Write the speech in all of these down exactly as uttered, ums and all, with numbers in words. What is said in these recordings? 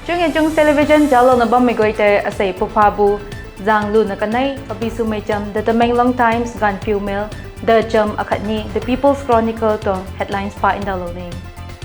Chung e chung television zalouna bammei guay tei asei pukphabu zang luna kanei kabi swmei cham The Tamenglong Times ganvpiu mail da cham akhatni The People's Chronicle tuang headlines pa ndauhlou ni.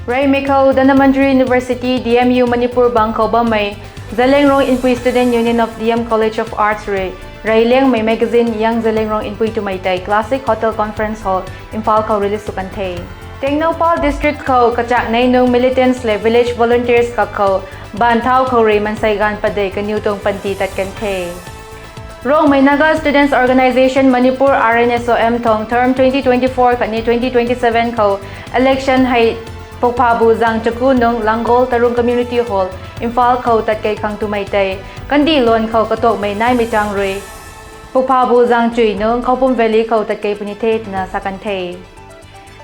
Reymei khou Dhanamantri University, D M U Manipur bang khou bammei Zeliangrong Inpui Student Union of D M College of Arts rui rey liangmei magazine Young Zeliangrong Inpui twmei tei Classic Hotel Conference Hall, Imphal khou release sw kan the. Tengnoupal District khou kachak nei nung militants le village volunteers kak khou baanv thau khou rui mansei ganv padeih kaniw tuang panty tat kan the. Rongmei Naga Students Organisation Manipur, R N S O M tuang term twenty twenty-four khatni twenty twenty-seven khou election hei pukphabu zang chaku nung Langol Tarung Community Hall, Imphal khou tatkei khang twmei tei kandih luan khou katuakmei naimei chang rui pukphabu zang chui nung Khoupum Valley khou tatkei puni the twna sa kan the.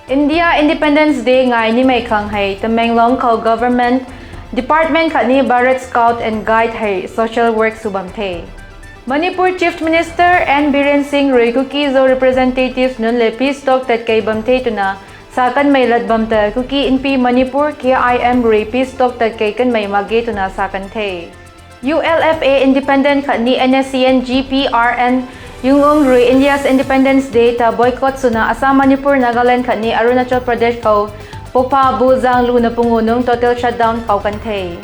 India Independence Day ngai nimei khang hei Tamenglong khou government department khatni Bharat Scout and Guide hei social work sw bam the. Manipur Chief Minister N Biren Singh rui Kuki-Zo representatives nunc le peace talk tatkei bam the twna sa kanmei lat bam ta Kuki Inpi Manipur, K I M rui peace talk tatkei kanmei mak ge twna sa kan the. U L F A independent khatni N S C N G P R N Yungong rui India's Independence Day ta boycott swna Assam, Manipur, Nagaland khatni Arunachal Pradesh khou pukphabu zang luna pungu nung total shutdown khou kan the.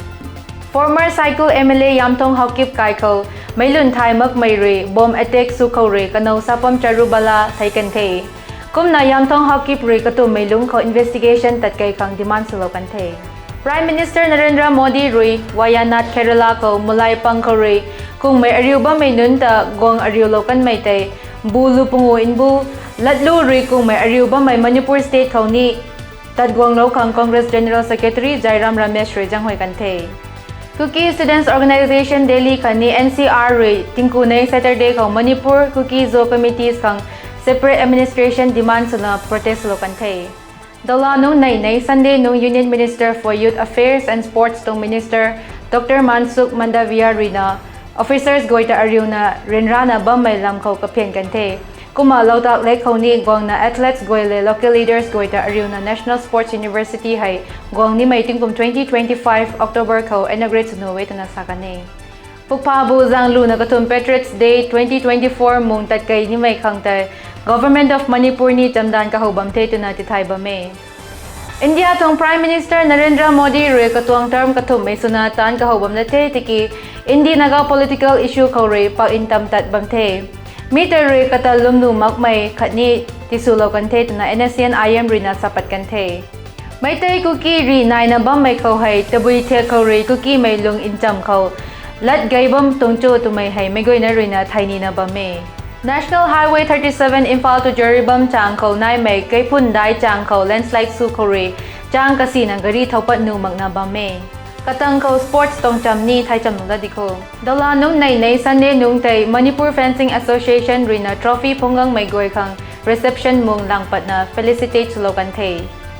Former Saikul M L A Yamthong Haokip kai khou meic lun thay makmei rui bomb attack sw khou rui kanow sapam charubala thei kan the. Kumna Yamthong Haokip rui katummei lungc khou investigation tatkei khang demand swlou kan the. Prime Minister Narendra Modi rui Wayanad, Kerala khou mulai pang khou rui kungmei ariu bammei nunc ta guang ariulou kanmei tei bu lu pungu nbu latlu rui kungmei ariu bammei Manipur state khou ni tat guanglou khang Congress General Secretary Jairam Ramesh rui zaenghuay kan the. Kuki Students Organisation Delhi khatni N C R rui tingkunei Saturday khou Manipur Kuki-Zo committees khang separate administration demand swna protest lou kan the. Dola nung nei nei Sunday nung Union Minister for Youth Affairs and Sports tuang Minister Dr Mansukh Mandaviya ruina officers guay ta ariuna ryanrana bammei lam khou kaphian kan the. Kumna Loktak Lake khou ni guangna athletes guay le local leaders guay ta ariuna National Sports University hei guang nimei tingkum twenty twenty-five October khou inaugurate sw nuh e twna sa kan e. Pukphabu zang luna kathumh Patriots Day twenty twenty-four mung tatkei nimei khang tei Government of Manipur ni chamdan kahou bam the twna tithay bam e. India tuang Prime Minister Narendra Modi rui katuang term kathumhmei swna taanc kahou bam na the tiki India Naga political issue khou rui pak ntam tat bam the. Mi tei rui kata lwm nuh makmei khatni tiswlou kan the twna N S C N I M ruina sa pat kan the. Meitei Kuki rih naina bammei khou hei tabui thiak khou rui Kukimei lung ncham khou lat gei bam tuang cho twmei hei meic guayna ruina thei nina bam e. National Highway thirty-seven Imphal to Jiribam chang khou naimei kaiphun dai chang khou landslide sw khou rui chang kasina gari thou pat nuh makna bam e. Katang khou sports tuang cham ni thei cham nuh dat di kho. Dola nung nei nei Sunday nung tei Manipur Fencing Association ruina trophy phungc gangmei guay khang reception mung lang patna felicitate swlou kan the.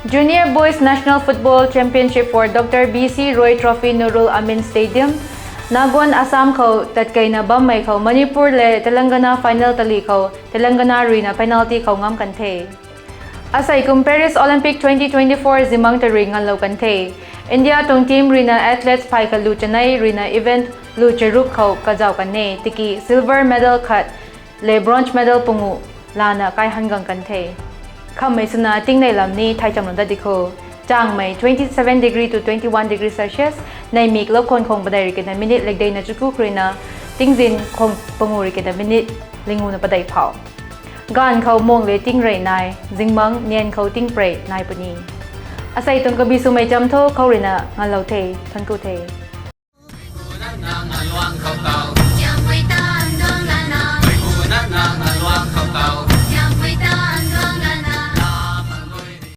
Junior Boys National Football Championship for Dr B C Roy Trophy, Nurul Amin Stadium, Nagaon, Assam khou tatkeina bammei khou Manipur le Telangana final tali khou Telangana ruina penalty khou ngam kan the. Asei kum Paris Olympic twenty twenty-four zimang ta rui nganlou kan the. India tuang team ruina athletes phay khat lu chanei ruina event lu charuk khou kazauh kan e tiki silver medal khat le bronze medal pungu lana kai han gang kan the. Khammei swna tingnei lam ni thei cham nuh dat di kho. Changmei twenty-seven degree to twenty-one degree Celsius, neimik lou khon khong padeih rui kena minute lekdeina chaku khruina, tingzin khong pungu rui kena minute linguna padeih phou. Gaanv khou mung le tingrey nai, zingmang nian khou tingprey nai puni. Asei tuang kabi swmei cham tho khou ruina nganlou the, thank you the.